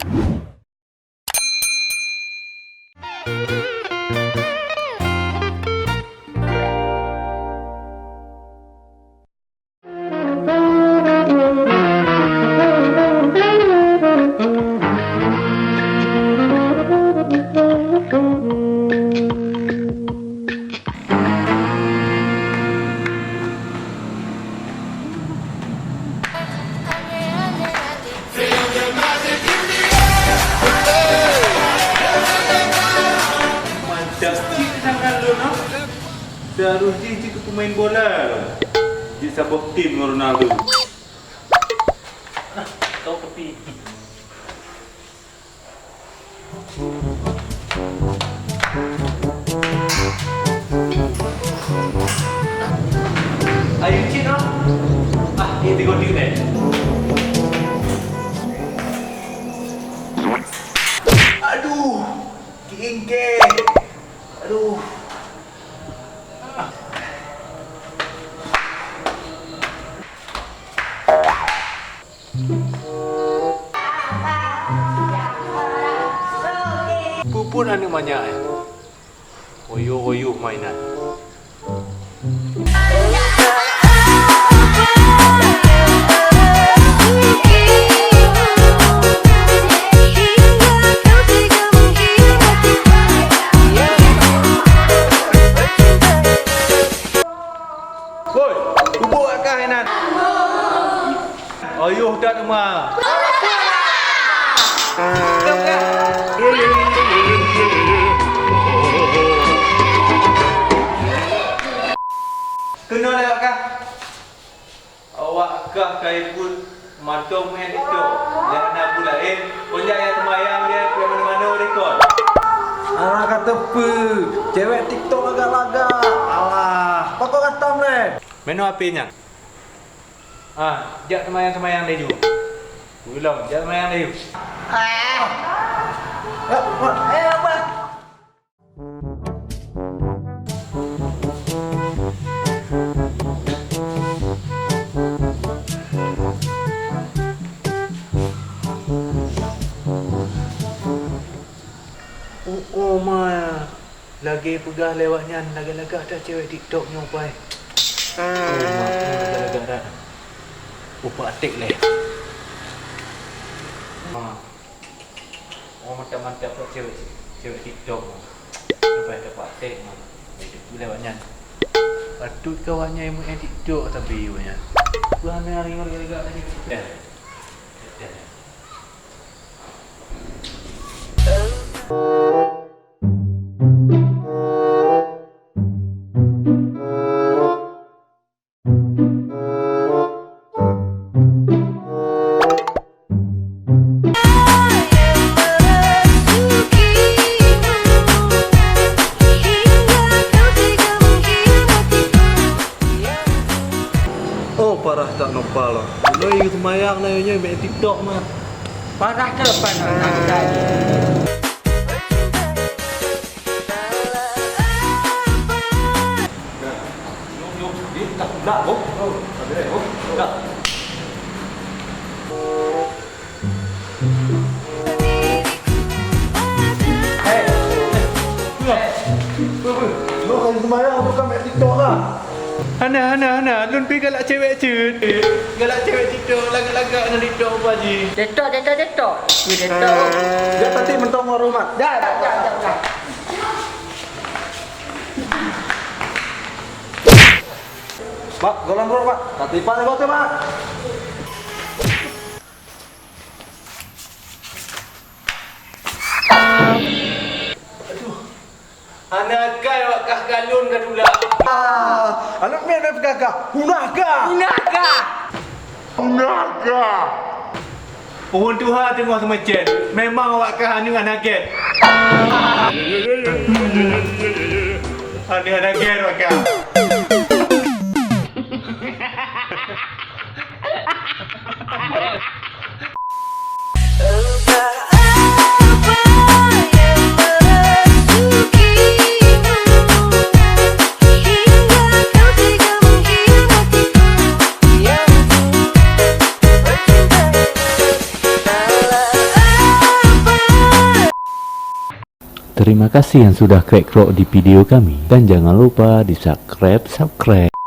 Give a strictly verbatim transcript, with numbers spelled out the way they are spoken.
Mantap cit tangan lôn, ha? Seharôh jih jeuet keu peumain bola lôn. Jeuet saboh tim ngon Ronaldo. Kau tepi. Ayo cit, noh. Ah, ini tiga tiga, eh. Aduh, kiingke. Aduh. Puput aneuk manyak, eh. Oyuh-oyuh mainan. Woi, tuboh akah inan. Ayuh that teuma. Keunoe lewat kah? Awak kah ka ikut mantong meu'en TikTok. Lé hana peue laén, kon jak ya seumayang lé, peue manoe-manoe lé kon. Alah ka teupeu, cewek TikTok lagak-lagak. Alah, pakon gatam lé? Meunoe H P nyan. Ah, jak seumayang-seumayang laju. Ulôn, jak seumayang laju. Ah. Eh, apa? Oh, oh, ma. Lagèe peugah lé awak nyan, lagak-lagak that cewek TikTok nyoe, pai. Oh, ma, lagak-lagak that. Oh, praktek lé. Ma. Oh, mantap-mantap that cewek, cewek TikTok. Sampai ada praktek, ma. Itu pula awak nyan. Patut keu awak nyan ilmu TikTok tapi awak nyan. Bukan hari-hari lagak tadi. Eh. Eh. Oh, parah that Nopal. Nyoe seumayang na nyoe meu'en TikTok mat. Parah ke parah. Hana, hana, hana. Lôn pi galak cewek cit. Galak cewek TikTok, lagak-lagak na TikTok, Pak Haji. TikTok, TikTok, TikTok. Ui, TikTok. Dia tadi mentong warung, Mat. Dah, dah, dah, dah, dah. Mak, golan rot, Mak. Tapi Pak, Mak. Aduh. Hana kai awak kah kalon ka tulak. Ah, aneuk miet meupeugah kah. Hunah kah. Hunah kah. Hunah kah. Ureueng tuha teungoh seumeucen, memang awak kah aneuk hana gét. Aneuk hana gét awak kah. Terima kasih yang sudah klik-klik di video kami. Dan jangan lupa di subscribe, subscribe.